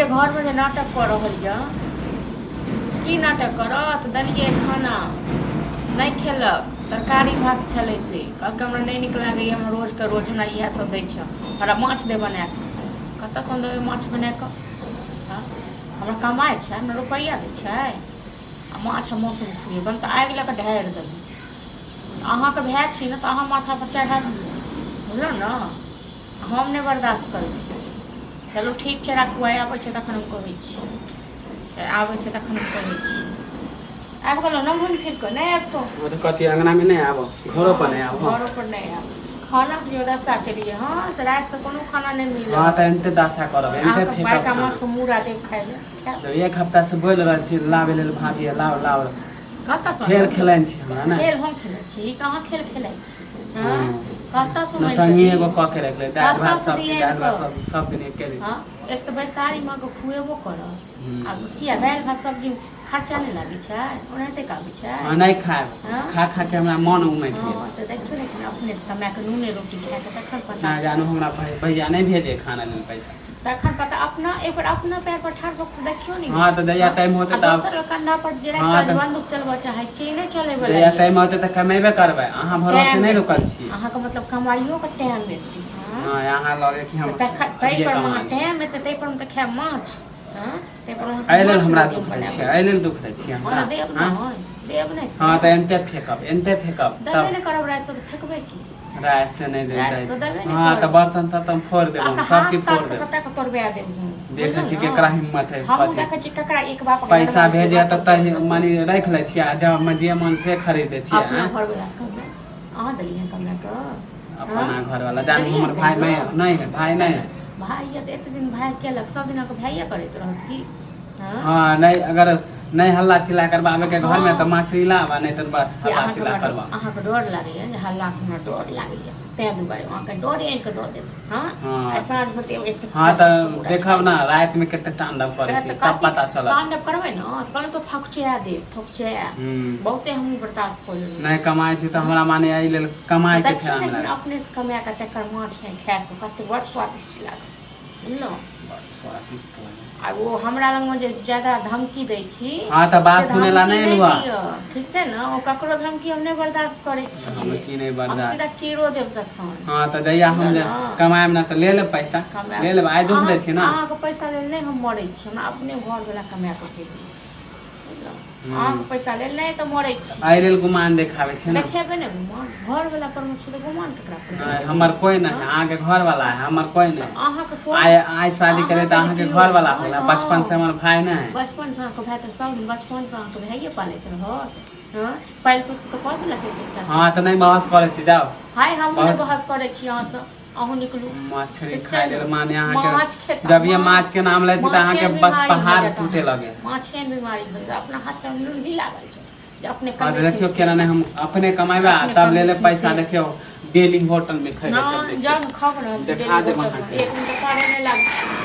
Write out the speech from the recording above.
जे घरमे जे नाटक कऽ रहल यऽ, की नाटक करत? देलियै खाना, नहि खेलक। तरकारी भात छलै से कहलकै हमरा नहि नीक लागैए, हम रोजके रोज हमरा इएह सब दै छह, हमरा माछ दे बना कऽ। कतऽसँ हम देबै माछ बना कऽ? हँ, हमरा कमाइ छै? हमरा रुपैआ दै छै? आ माछ आ मौसम खुएबनि तऽ आगि लऽ कऽ ढारि देबै। अहाँके भाय छी ने, तऽ अहाँ माथापर चढ़ायब, बुझलहुँ ने? हम नहि बर्दाश्त करबै। चलू ठीक छै, राखू। आइ आबै छै तखन हम कहै छी। आबै छै तखन हम कहै छी। आबि गेलहुँ ने घुमि फिर कऽ? नहि आबितो। ओ तऽ कथी अङ्गनामे नहि आबो, घरो पर नहि आबो? घरो पर नहि आबो। खानाके जे दशा केलियै हँ, से रातिसँ कोनो खाना नहि मिलल। हँ, तऽ एनते दशा करब, एनते अहाँके फेकब बड़का खाना। माछके मूड़ा देब खाइ लए, खायब? जब एक हफ्ता से बोलि रहल छी लाबै लेल, भाभी लाउ लाउ। कतऽसँ? खेल खेलाइन छी हमरा ने? खेल हम खेलै छी? कहाँ खेल खेलै छी? हँ, कतऽसँ मानि कऽ नौटंगी दियै? एगो कऽ के रखले, दालि भात कतऽसँ सब्जी, दियै दालि भात आनि कऽ? सब्जी सब दिन एके दिन। हँ, एक तऽ बैसारीमे अहाँके खुएबो करत। आ किया, दालि भात सब्जी खर्चा नहि लागै छै? ओनाहिते आबै छै? हँ, नहि खायब। हँ? खा खा के हमरा मन उमटि गेल। हँ, तऽ देखियौ ने, अपने से कमा कऽ नूने रोटी खाए कऽ तखन पता ना छै। जानू, हमरा भैया नहि भेजे खाना लेल पैसा। तखन पता, अपना एक बेर अपना पैर पर ठाढ़ भऽ कऽ देखियौ ने। हँ, तऽ जहिया टाइम होतै आ तऽ दोसर के कंधा पर जे राखि हँ, कऽ तऽ- बंदूक चलबऽ चाहै छी, नहि चलै वला। जहिया टाइम होतै तऽ कमेबे करबै, अहाँ भरोसे नहि रुकल छी। अहाँके मतलब कमाइयो के टाइम एतै? हँ? हँ, अहाँ लगे कि हम तखन ताहि अभिये पर कमा अहाँ लेब। टाइम एतै, ताहि पर हम तऽ खायब माछ। हँ, ताहि पर अहाँके एहि लेल माछ हमरा देब दुख दै बनाकऽ। छियै, एहि लेल दुख दै छियै हमरा? हँ, देब। हँ? नहि देब, नहि। हँ, तऽ एनते फेकब, एनते फेकब। देबे तब नहि करब, रातिसँ तऽ फेकबै की? राति से नहि दे राति दै से छै। देबे नहि हँ, तऽ करब। बर्तन तर्तन फोड़ देब हम, अहाँके सब हाथ चीज फोड़ ताथ देब। सबटा के तोड़बा देब हम। देखै बुझलहुँ छी ने? केकरा हिम्मत है। हमहूँ कथी देखै छी ककरा एक बाप के पैसा जनमल छै, भेजे बाप तऽ तही मनी राखि लै छियै आ जब जे मन से खरीद दै छियै। अपना आँय? घरवला कमे अहाँ देलियै कमे कऽ? अपना घरवाला जानू, देलियै हमर भाय कहियो? नहि, नहि है, भाय नहि है। भाय यऽ तऽ एते दिन भाय केलक, सब दिन अहाँके भाइये करैत रहत की? हँ? हँ, नहि, अगर नहि हल्ला चिल्ला करबाबे के घर में तऽ हँ। मछली लाब, आ नहि तऽ बस कि हल्ला अहाँके चिल्ला हमरा करबा। अहाँके डर लागैया जे हल्लाके हमरा डर लागैया, ताहि दुआरे अहाँके डरे आनि कऽ दऽ देब। हँ। हँ। आ साँझ होते एते हँ, तऽ देखब ने राति में कते तांडव करै छी, तब पता चलत। तांडव करबै ने तऽ कहलहुँ तऽ थकुचिया देब, थकुचिया। बहुते हमहूँ बर्दाश्त कऽ लेलहुँ। नहि कमाइ छी तऽ हमरा माने एहि लेल कमाइ के देखियौ फेरा ने, में लागल। अपने से कमा कऽ तकर माछ नहि खाय कऽ कते बड़ स्वादिष्ट लागत, बुझलहुँ? बड़ स्वादिष्ट लागल। आ ओ हमरा लगमे जे ज्यादा धमकी दै छी हँ, तऽ बात से सुनै ला धमकी नहि एलहुँ। दिअ, ठीक छै ने? ओ ककरो धमकी हम नहि बर्दाश्त करै छियै। धमकी नहि हम बर्दाश्त। सीधा चीरो देब तखन। हँ, तऽ जहिया हम जे बुझलहुँ? कमायब ने तऽ ले लेब पैसा। कमायब। ले लेब, आइ दुख दै छी ने। अहाँके पैसा लेल नहि हम मरै छी, हमरा अपने घरवला कमा कऽ भेजै छै, बुझलहुँ? अहाँके पैसा लेल नहि तऽ मरै छी। एहि लेल गुमान देखाबै छै ने? देखेबै ने गुमान? घरवला पर मे छी तऽ गुमान केकरा पर नहि, देखेबै? हमर कोइ नहि है, अहाँके घर वाला है, हमर कोइ नहि। अहाँके कोन आइ आइ शादी करे तऽ अहाँके अहाँके जे घर वाला केओ हो गेला। हँ। बचपन से हमर भाय नहि है। बचपन से अहाँके भाय तऽ सब दिन बचपन से अहाँके भाइये पालैत रहत? हँ, पालि पोसि कऽ तऽ कऽ देलक एक एकटा। हँ, तऽ नहि बहस करै छी, जाउ। हाय, हमहूँ नहि बहस- बहस करै छी अहाँसँ, अहूँ निकलू। मछली ठीक छै खाय ने? लेल माने अहाँके माछ खेता। जब ये माछ के नाम लै छी तऽ अहाँके माछे बस बीमारी भऽ पहाड़ जायत टूटे अहाँके। लगे। माछे बीमारी भऽ जायत, अपना हाथ में लुल्ही लागल छै जे अपने हँ, तऽ कमेथिन देखियौ से। केना नहि हम अपने कमेबै आ अपने तब ले ले कमेथिन पैसा। से। देखियौ, डेली होटल में खैबै तब हँ, देखियौ। जाउ ने, खाउ ने। देखा डेली देब होटलमे। अहाँके। एक मिनट पारे नहि लागत।